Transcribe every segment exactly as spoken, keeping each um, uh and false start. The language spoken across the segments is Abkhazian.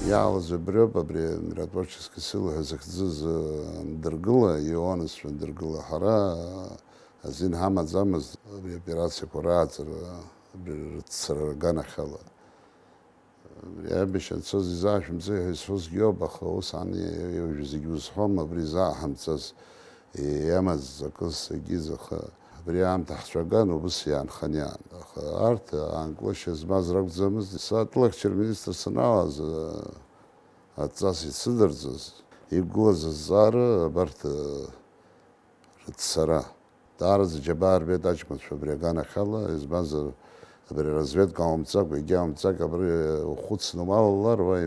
Иаалаз убриоуп, абри миротворческий сила ҳәа захьӡыз, э, Дыргыла, ионызцәа Дыргыла. Ҳара азин ҳамаӡамызт абри аоперациақәа рааӡара, абри рыццара рганахьала. Абри аибашьра анцоз изаашәымҵеи ҳәа исҳәозгьы иоуп, аха ус ан-, уажәы зегь узҳәом, абри изааҳамҵаз, иамаз акыз, егьиз, аха абри аамҭа ҳцәаган, убыс иаанхан иаан. Аха арҭ аанкылашьа змаз ракәӡамызт. Саатлахьча рминистр санаалаз, адҵас исыдырҵаз, иқәгылаз азҵаара абарҭ, рыццара. Даараӡа џьабаа рбеит аҷкәынцәа абри аганахьала, избанзар, абри аразведка ҟаумҵакәа, егьа ҟаумҵакәа, абри ухәыцны уалалар, уа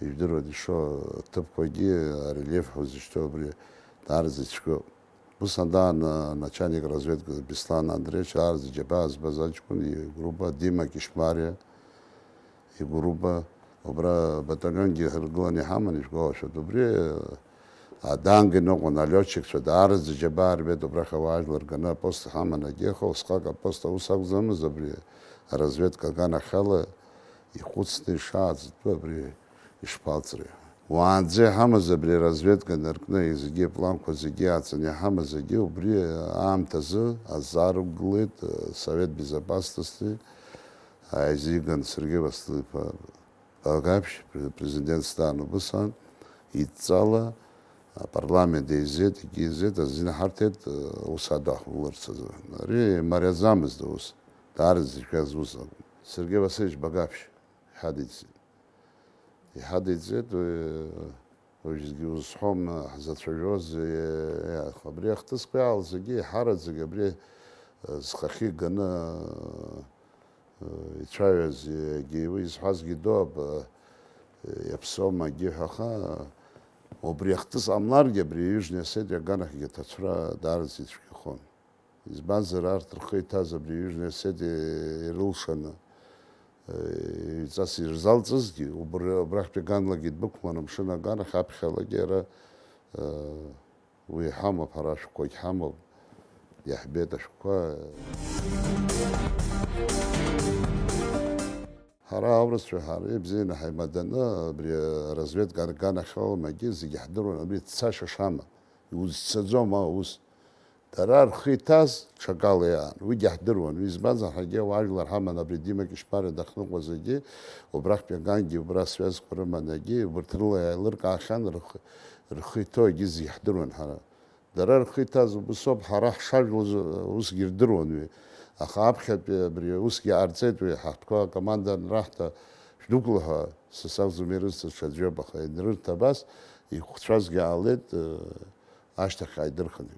ижәдыруеит ишо аҭыԥқәагьы, арельеф ҳәа узышьҭоу абри даараӡа ицәгьоуп. Ус анда-, начальник разведка Беслан Андреевич, даараӡа џьабаа збаз аҷкәын, игруппа, Дима Кишмариа, игруппа, убра батальонгьы ҳаргыланы иҳаман, ишәгәалашәоит. Убри, а, адангьы ныҟәон, алиотчикцәа даараӡа џьабаа рбеит, убрахь ауаа жәлар ганы апост ҳаман, егьи, аха усҟак апост аус акәӡамызт, абри аразведка аганахьала ихәыцны ишааӡатәу абри ишԥалҵри? Уаанӡа иҳамаз абри аразведка наркны, зегьы апланқәа зегьы ааҵаны иҳамаз зегьы убри аамҭазы азаарықәгылеит, Совет Безопасности, ааизиган Сергеи Васил-иԥа Багаԥшь, пре-, президент Сталин убыс аан, идҵала апарламент еизеит, егьи еизеит, азин ҳарҭеит, ус адаҳуларц азы. Ари мариаӡамызт аус, даараӡа зышәаз ус акәын. Сергеи Васильевич Багаԥшь иҳадиҵеит. Иҳадиҵеит, уи, уажәгьы узҳәом, ҳзацәажәоз, е-, е-, абри ахҭысқәа иаалзагьы, иҳараӡагьы абри, е, зхахьы ганы, е, ицәаҩаз, егьи уи изҳәазгьы доуп, е, иаԥсоума, егьи ҳәа, аха убри ахҭыс ҟамларгьы, абри Южный Осетиа аганахьгьы аҭацәра даараӡа ицәгьахон. Избанзар, арҭ рхы иҭаз абри Южный Осетиа ирылшаны, э, иҩҵас ирзалҵызгьы, убри, убрахьтәи аганлагьы дәықәлан амшын аганахь аԥхьалагьы ара, э, уи иҳамоуп, ҳара ашәҟәқәагь ҳамоуп, иаҳбеит ашәҟәқәа. Ҳара аурысцәа ҳара ибзианы ҳаимаданы, абри аразведка аганахь ауамагьы зегьы ҳдыруан, абри цашьа шамам, иузцаӡом аус. Дара рхы иҭаз ҽакала иаан, уигьы ҳдыруан, уи избанзар, ҳаргьы ауаажәлар ҳаман, абри Дима Кишмариа дахьныҟәоз егьи, убрахьтәи агангьы убра связқәа рыман егьи, убарҭ рыла иааилыркаахьан, рхы, рхы иҭоу егьи зегьы ҳдыруан ҳара. Дара рхы иҭаз убыс ауп, ҳара ҳшажәлоз усгьы ирдыруан уи. Аха аԥхьатәи абри усгьы ҟарҵеит уи, ҳахәҭқәа акоманда анраҳҭа, шәдәықәла ҳәа, са сакәӡам ирызҭаз ҽаӡәы иоуп, аха ианрырҭа абас, ихәцәазгьы аалеит, ашьҭахь ааидырхын.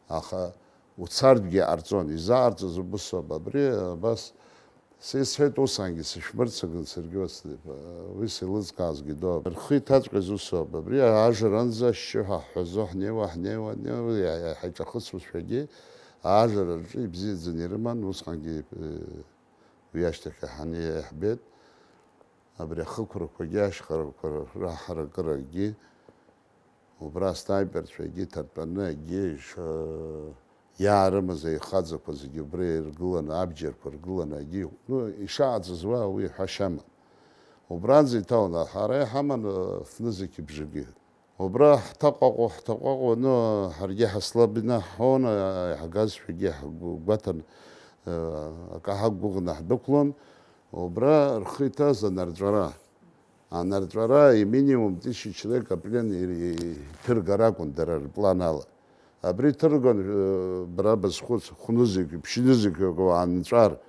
Аха уцартәгьы ҟарҵон, изааҟарҵаз убыс ауп, абри абас. Са исҳәеит усҟангьы, сышәмырццакын, Сергеи Васильев, уи сеилызкаазгьы доуп. Рхы иҭаҵәҟьаз ус ауп, абри ажра анӡа ашьшьыҳәа ҳҳәазо ҳнеиуа, ҳнеиуа, ҳнеиуа, иа-, иа-, ҳаиҿахысуашәагьы ажра рҿы ибзиаӡаны ирыман, усҟангьы, э, уи ашьҭахь иаҳаны иаҳбеит. Абри ахықәрақәагьы, ашьхарақәа раҳаракырагьы, Убра астаиперцәа егьи ҭартәаны, егьи ш-, иаарымаз аихаӡақәа зегьы убра иргыланы, абџьарқәа ргыланы, егьи, ну, ишааӡаз уа уи ҳәашьа амам. Убранӡа иҭаланы, ҳара иҳаман, э, фнызқьи бжаки. Убра ҳҭаҟәаҟәа, ҳҭаҟәаҟәа, ну, ҳаргьы ҳаслаб инаҳҳәон, э, иаҳгазшәагьы ҳгәаҭан, э, акы ҳақәгәыӷны ҳдәықәлон. Убра рхы иҭаз анарҵәара. Анарҵәара, иминимум тысяча человек аплен ир-, и-, иҭыргар акәын дара рплан ала. Абри ҭыргон, э, бара базхәыц, хәнызқь, ԥшьнызқьҩык уаа анҵәар,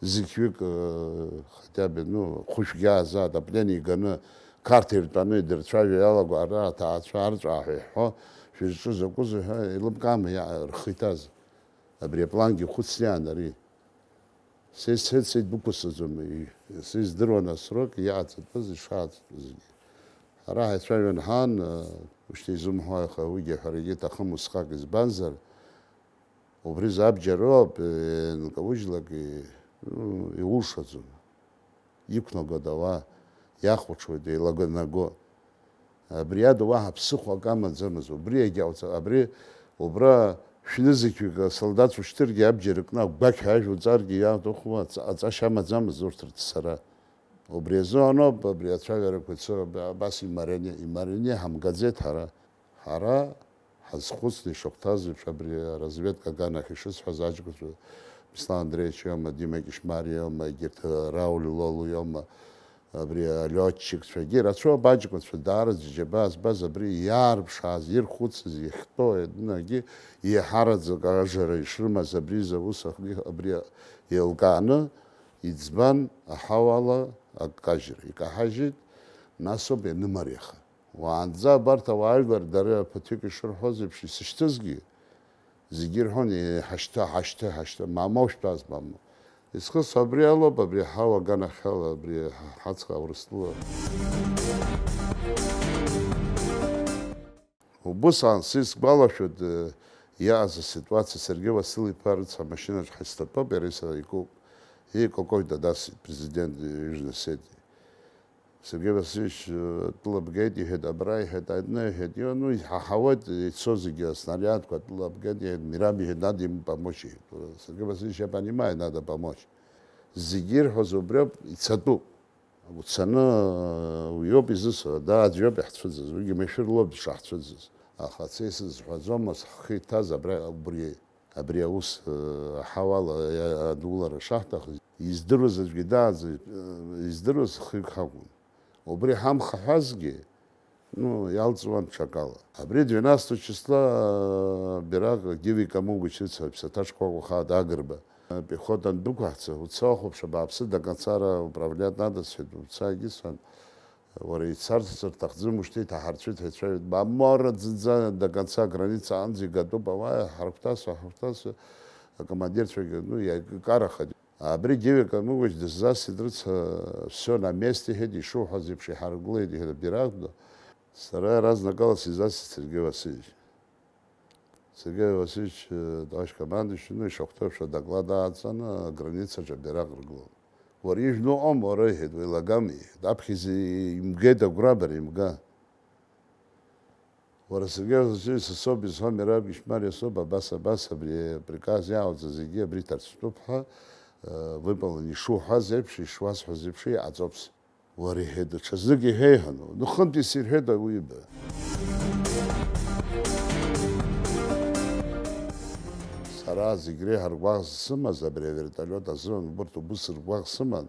зқьҩык, э, хотя бы, ну, хәышәгьы аазаат, аплен иганы, қарҭ иртәаны идырцәажәо иалаго, ара аҭаацәа арҵәаа ҳәа иҳәо, шәызҿу закәызеи ҳәа еилыбкаама иа-, рхы иҭаз? Абри аплангьы хәыцниаан ари. Са исҳәеит, сеидбықәысҵаӡом, и-, са издыруан асрок иааҵатәыз, ишааҵатәыз зегьы. Ҳара ҳаицәажәан ҳаан, э, ушьҭа изумҳәо, аха уигьы аҳәарагьы иҭахым усҟак, избанзар, убри забџьароуп, э, инкаужьлак, и-, ну, иулшаӡом. Иқәнагоит ауаа, иахәаҽуеит, еилаганаго. Абри ада уаҳа ԥсыхәа акы амаӡамызт. Убри иагьауца-, абри, убра шәнызқьҩык асолдаҭ ушьҭыргьы абџьар кны агәақь ҳәа ажә уҵаргьы иаҭахума, аҵ-, аҵашьа амаӡамызт урҭ рццара. Убри азыҳәаноуп абри ацәажәарақәа ицо, аб-, абас имариане-, имариане ҳамгаӡеит ҳара. Ҳара ҳазхәыцны ишахәҭаз еиԥш, абри аразведка аганахь ишысҳәаз аҷкәынцәа, Беслан Андреевич иоума, Дима Кишмариа иоума, егьырҭ, Рауль Лолу иоума, абри алиотчикцәагьы рацәоуп аҷкәынцәа, даараӡа џьабаа збаз, абри иаарԥшааз, ирхәыцыз, иахьтәоу, еднагьы еиҳараӡак ажара ишрымаз абри изы аус ахни-, абри еилкааны, иӡбан, аҳауала аккажьра икаҳажьит, насоуп ианымариаха. Уаанӡа абарҭ ауаажәлар дара ԥыҭҩык ишырҳәоз еиԥш исышьҭызгьы, зегьы ирҳәон, "Еи, ҳашьҭы, ҳашьҭы, ҳашьҭы, мамоу шәтәаз, мамоу." Исхыс абри алоуп, абри ҳауа аганахьала, абри ҳацха Урыстәыла. Убысҟан сисгәалашәоит, э, иааз аситуациа, Сергеи Васил-иԥа рыцҳа амашьынаҿ ҳаисҭатәоуп, иара исара икуп. Икәакәоит, дадасит, президент Южной Осетии. Сергей Васильевич, э, атәыла бгеит, иҳәеит, абра, иҳәеит, аҩны, иҳәеит, ио-, ну, иҳаҳауеит, ицо зегьы, аснариадқәа атәыла бгеит, иҳәеит, Мираб, иҳәеит, надо ему помочь, иҳәеит. Сергей Васильевич, я понимаю, надо помочь. Зегьы ирҳәоз убриоуп, ицатәуп. Уцаны, э, уиоуп изысҳәо, да, аӡәиоуп иаҳцәыӡыз, уигьы машәыр лоуп дшаҳцәыӡыз. Аха ацеи сызҳәаӡомызт, ҳхы иҭаз абра, убри. Абри аус, э, аҳауала, э, адулара шаҳҭахыз, издыруаз аӡәгьы дааӡ-, э, издыруаз хҩык ҳакәын. Убри ҳамхаҳәазгьы, ну, иалҵуан ҽакала. Абри двенадцатого числа, э, бираҟ Гиви Камугәич рыцҳа, аԥсаҭа шкәакәа хаа дагырба. Э, пехотан дәықәаҳҵа, уца уахәаԥш, абааԥсы, дакацара управлиат надасҳәеит, уца егьысҳәан. Уара ицарц рҭахӡам, ушьҭа иҭаҳарцәеит ҳәа ицәажәоит. Мамоу, раӡаӡа, до конца граница аҟынӡа игатәуп ауаа, ҳархәҭасуа, ҳархәҭасуа, акомандирцәагьы, ну, иакарахеит. Абри Гиви Камугәич дысзасит, рыцҳа, всё на месте, иҳәеит, ишуҳәаз еиԥш иҳаргылеит, иҳәеит, абираҟ ду. Сара иаразнакала сизасит Сергеи Васильевич. Сергей Васильевич, э, товарищ командующий, ну, ишахәҭоу еиԥш адоклад ааҵаны, аграницаҿы абираҟ ргылон. Уара ижәны уҟам, уара, иҳәеит, уеилагам, иҳәеит. Аԥхьа изы имгеит агәра, бара имга. Уара, Сергей Васильевич, са соуп изҳәо, Мираб Кишмариа соуп, абас, абас, абри априказ иаауӡа зегьы абри ҭарцәтәуп ҳәа, э, выполнен, ишуҳәаз еиԥш, ишуасҳәаз еиԥш иҟаҵоуп. Уара, иҳәеит, даҽазнык иҳәеи ҳәа, ну, хынтә исирҳәеит уи иба. Сара зегь реиҳа ргәаӷ сымаз абри авертолиот азын, убырҭ убыс ргәаӷ сыман.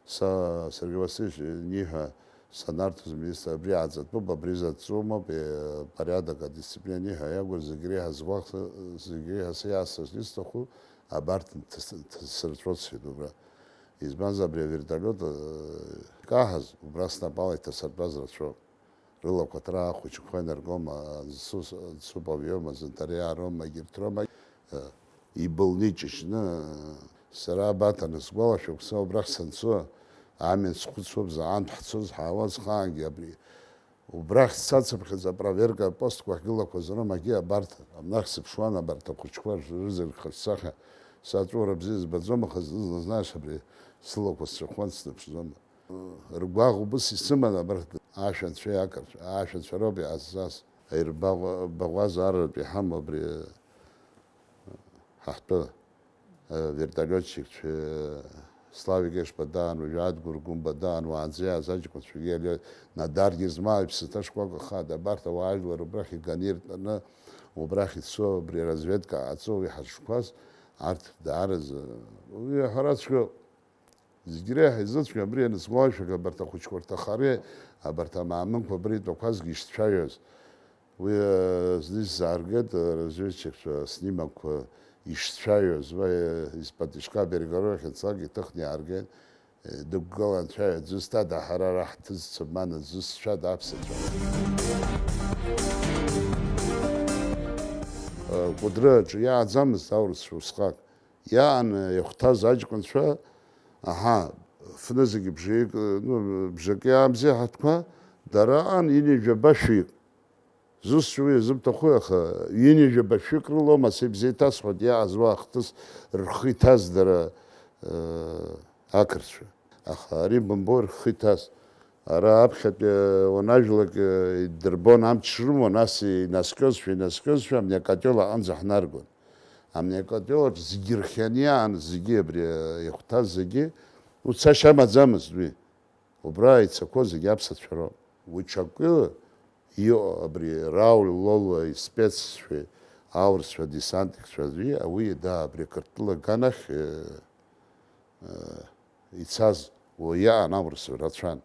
Са, Сергей Васильевич, ниҳәа санарҭоз, министр, абри ааӡатәуп, абри заҵәума, э, порядок, адисциплина, ниҳәа иакәын, зегь реиҳа згәаӷ-, зегь реиҳа са иасҳәарц исҭаху абарҭ нҭыс-, нҭасырҵәоз сҳәеит убра. Избанзар, абри авертолиот, э, икаҳаз, убра снапала иҭасыртәаз рацәоуп. Рылақәа ҭраа ахәыҷқәа инаркома, ансус, ансуп авиома, зынҭариаарома, егьырҭ рома, э, ибылнеиҷыжьны, э, сара абаҭаны сгәалашәом, са убрахь санцо, амҩан схәыцуам, заҟантә ҳцоз ҳаауаз хаангьы абри. Убрахь сцацыԥхьаӡа апроверка апостқәа ахьгылақәаз ромагьы абарҭ, абнахь сыԥшуан, абарҭ ахәыҷқәа рызегь рхаҿсахьа. Саҵәуара бзиа збаӡом, аха зны-зынла, знаешь, абри сылақәа сҵәахуан, сныԥшӡом. Ргәаӷ убыс исыман абарҭ ашәанцәеи ақырҭ-, ашәанцәа роуп иҟазҵаз. Аирбаӷ-, баӷәаза арратә иҳамоу абри ҳаҳтәы, э, вертолиотчикцәа, Славик Ешба даан, уажәы Адгәыр Гәымба даан, уаанӡа иааз аҷкәынцәагьы, Надар Гьезма иԥсаҭа шкәакәа хада, абарҭ ауаажәлар убрахь иганы иртәаны, убрахь ицо, абри аразведка ҟаҵо, уи ҳазшқәаз, арҭ даараӡа, уи аҳәара цәгьоуп. Зегь реиҳа изыцәгьоу абри ианысгәалашәага, абарҭ ахәыҷқәа рҭахареи абарҭ амаамынқәа абри итәақәазгьы ишцәаҩаз. Уи, э, зны исзааргеит, э, разведчикцәа снимакқәа ишцәаҩаз, уа, э, из-под тишка переговоры ахьынҵак иҭыхны иааргеит. Э, дықәгылан цәаҩа, аӡәы зҭада ҳара ара ҳҭыӡцәа, ман аӡәы зцәада аԥсацәа. Э, Кәыдры аҿы иааӡамызт аурысцәа усҟак. Иаан иахәҭаз аҷкәынцәа, аҳа, фнызқь бжеик, ну, бжаки аамзи ҳаҭқәа, дара аан ини жәаба шәҩык. Зусҭцәа уи иазыбҭахуи, аха ини жәаба шәҩык рылоума, са ибзеиҭасҳәоит, иааз уа ахҭыс рхы иҭаз дара, э, ақырҭцәа. Аха ари бымбои рхы иҭаз? Ара аԥхьатәи, э, уанажәлак, э, идырбон, амч шрымоу, нас инаскьозшәа, инаскьозшәа, амни акатиол аҟынӡа ҳнаргон. Амни акатиол аҿы зегьы ирхианы иаан, зегьы абри, э, ихәҭаз зегьы, уцашьа амаӡамызт уи. Убра ицақәоу зегьы аԥсацәа роуп. Уи ҽакы иҟоу абри Рауль Лолуа испеццәеи аурысцәа десантникцәа аӡәи, уи, да, абри Қырҭтәыла аганахь, э, э, ицаз уи иаан аурысцәа рацәан.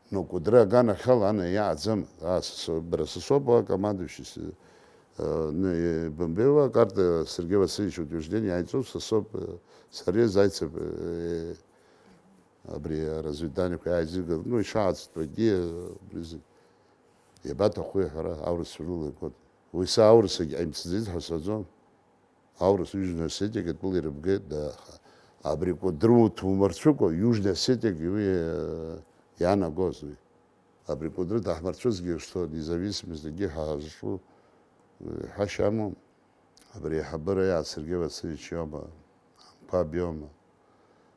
Но Кәыдры аганахьала ана иааӡам. А, сасо-, бара сасоуп уа командующий, с-, э, ну, э, Бомбеева, карта Сергей Васильевич утверждение иааиҵоуп, сасоуп, э, сареи Зайцев, э, абри разведданиақәа иааизыргаз, ну, ишааӡатәугьы, э, абри зегь. Иабаҭаху иҳәара, аурыс рыла игоит. Уи са аурысагь ҟаимҵаӡеит ҳәа саӡом. Аурыс Южный Осетиагьы атәыла ирыбгеит, да, аха абри Кәыдры уҭумырцәыкәа, Южный Осетиагьы уи, э, иаанагоз уи. Абри Кәыдры даҳмырцәызгьы, что независимость егьи ҳа ҳазҿу, э, ҳәашьа амоуп. Абри аиҳабыра иааз Сергеи Васильевич иоума, Анқәаб иоума,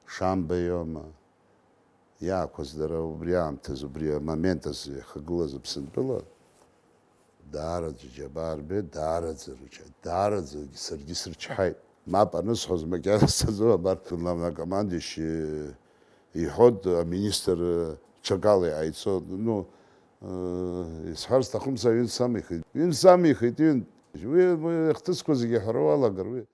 Шамба иоума, иаақәыз дара убри аамҭазы, убри амомент азы иахагылаз Аԥсынтәыла, даараӡа џьабаа рбеит, даараӡа рыч-, даараӡагьы саргьы срычҳаит. Мап анысҳәоз макьана сцаӡом, абарҭ главнокомандующий иҳәоит, аминистр ҽакала иҟаиҵо, ну, э, исҳәар сҭахым, са ҩынтә самихит. Ҩынтә самихит, ҩынтә. Уи, уи ахҭысқәа зегьы аҳәара уалагар, уи.